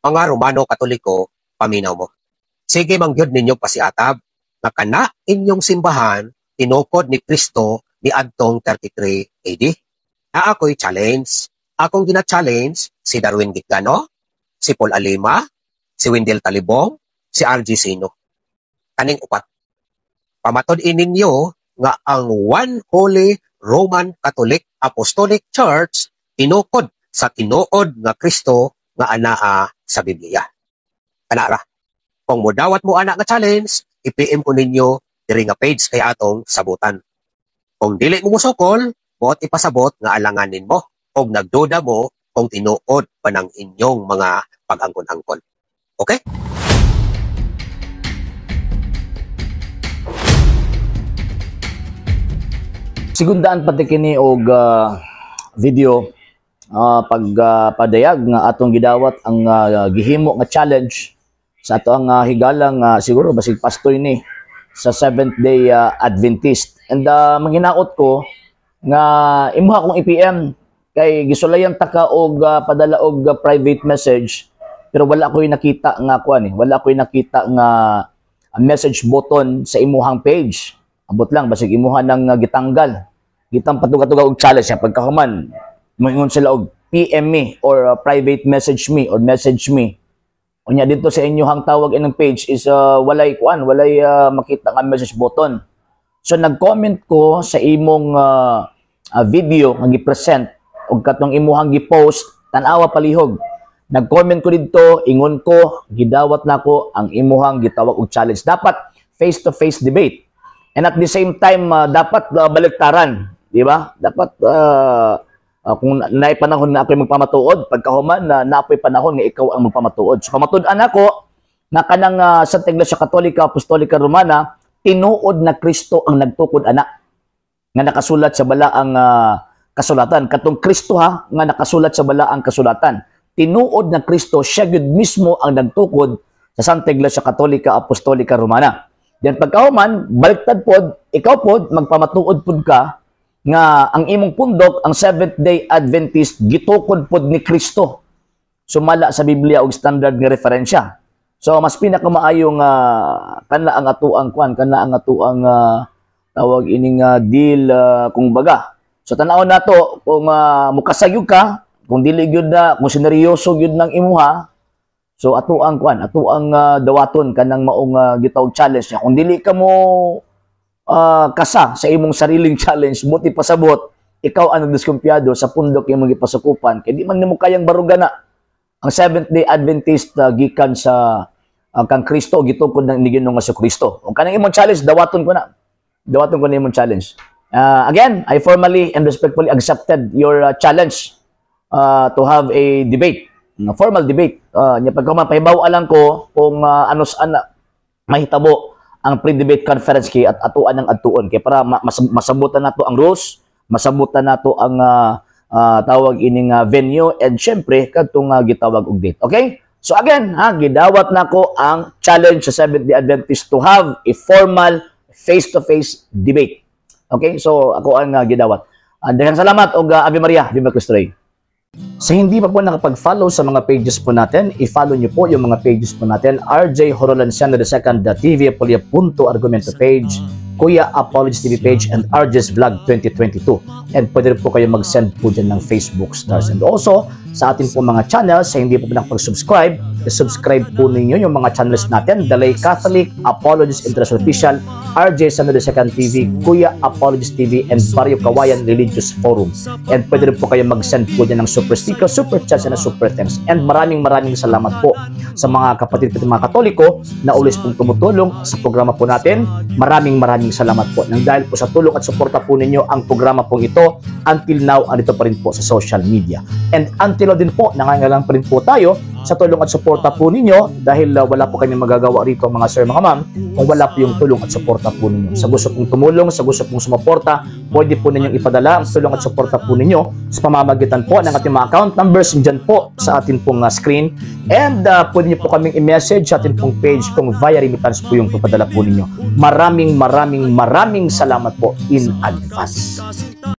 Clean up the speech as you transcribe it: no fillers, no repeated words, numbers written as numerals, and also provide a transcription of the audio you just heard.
Mga Romano Katoliko, paminaw mo. Sige man gyud ninyo pasiatab nga kana inyong simbahan tinukod ni Kristo niadtong 33 AD. Na ako'y challenge. Akong gina-challenge si Darwin Gitgano, si Paul Alima, si Wendell Talibong, si RG Sino. Kaning upat. Pamatud-i ninyo nga ang One Holy Roman Catholic Apostolic Church tinukod sa tinuod nga Kristo nga anaa sa Biblia. Kanara. Kung modawat mo ana nga challenge, i-PM ko ninyo diri nga page kay atong sabutan. Kung dili mo musukol, buot ipasabot nga alanganin mo og nagduda mo kung tinuod pa ng inyong mga pag-angkon-angkon. Okay? Segundaan pati kini og video pag padayag nga atong gidawat ang gihimo nga challenge sa ato ang higalang siguro basig pastoy ni sa Seventh Day Adventist. And manghinaot ko nga imuha kong i-PM kay gisulayan ta ka og padala og private message, pero wala ko'y nakita nga kuan eh. Wala ko'y nakita nga message button sa imuhang page. Abot lang basig imuha nang gitanggal. Gitang patuga-tuga og challenge siya pagkahuman moingon sila og PM me or private message me or message me. Unya dito sa inyong tawag inang page is walay kuan, walay makita nga message button. So nag-comment ko sa imong video nga gi-present og katong imuhang gi-post, tan-awa palihog. Nag-comment ko didto, ingon ko, gidawat nako ang imuhang gitawag og challenge. Dapat face-to-face debate. And at the same time, dapat baliktaran, di ba? Dapat kung naay panahon na ako'y magpamatuod, pagkahuman na naapoy panahon nga ikaw ang magpamatuod. So pamatud-an ako na kanang Santa Iglesia Katolika Apostolika Romana, tinuod na Kristo ang nagtukod ana nga nakasulat sa balaang kasulatan. Katong Kristo ha nga nakasulat sa balaang kasulatan. Tinuod na Kristo, siya gyud mismo ang nagtukod sa Santa Iglesia Katolika Apostolika Romana. Then pagkahuman, baliktad pod, ikaw pod magpamatuod pod ka nga ang imong pundok, ang Seventh Day Adventist, gitukod pod ni Kristo sumala sa Biblia og standard nga referensya. So mas pinakamaayo nga kanla ang atuang kwan, kanla ang atuang tawag ining deal kung baga. So tan-awon nato kung mukasayog ka, kung dili gyud na, kung sineryoso gyud nang imuha. So ato ang kwan, ato ang dawaton kanang maong gitawag challenge niya. Kung dili ka mo kasa sa imong sariling challenge, buti pasabot ikaw ang nagdiskumpiyado sa pundok imong gipasukupan kay di man nimo kayang baruga na ang Seventh Day Adventist gikan sa kang Kristo, gitukod ng ni Ginoong Kristo. Kung kanang imong challenge, dawaton ko na. Dawaton ko na imong challenge. Again, I formally and respectfully accepted your challenge to have a debate, a formal debate. Nya pagkahuman, pahibaw lang ko kung ano saan na mahitabo ang pre-debate conference kay at atuan ng adtuon kay para masabutan nato ang rules, masabutan nato ang tawag ining venue and syempre kadtong gitawag og date. Okay? So again, ha, gidawat nako ang challenge sa Seventh Day Adventist to have a formal face-to-face debate. Okay? So ako ang gidawat. Daghang salamat og Ave Maria, Viva Cristo Rey. Sa hindi pa po nakapag-follow sa mga pages po natin, i-follow niyo po yung mga pages po natin, RJ Horolanciano II, TV Apolia Punto Argumento page, Kuya Apologies TV page, and RJ's Vlog 2022. And pwede rin po kayo mag-send po dyan ng Facebook stars. And also, sa atin po mga channels, sa hindi po nakapag-subscribe, i-subscribe po ninyo yung mga channels natin, Dalay Catholic, Apologies International Official, RJ Sano II TV, Kuya Apologies TV, and Barrio Kawayan Religious Forum. And pwede rin po kayo mag-send po dyan ng super sticker, super chats, and super thanks. And maraming maraming salamat po sa mga kapatid po mga Katoliko na always pong tumutulong sa programa po natin. Maraming maraming salamat po. Nang dahil po sa tulong at suporta po ninyo ang programa pong ito, until now, andito pa rin po sa social media. And until now din po, nangangailangan pa rin po tayo sa tulong at suporta po ninyo dahil wala po kami magagawa rito, mga sir, mga ma'am, kung wala po yung tulong at suporta po ninyo. Sa gusto pong tumulong, sa gusto pong sumuporta, pwede po ninyong ipadala ang tulong at suporta po ninyo sa pamamagitan po ng ating mga account numbers dyan po sa atin pong screen. And pwede niyo po kaming i-message sa atin pong page kung via remittance po yung papadala po ninyo. Maraming maraming maraming salamat po in advance.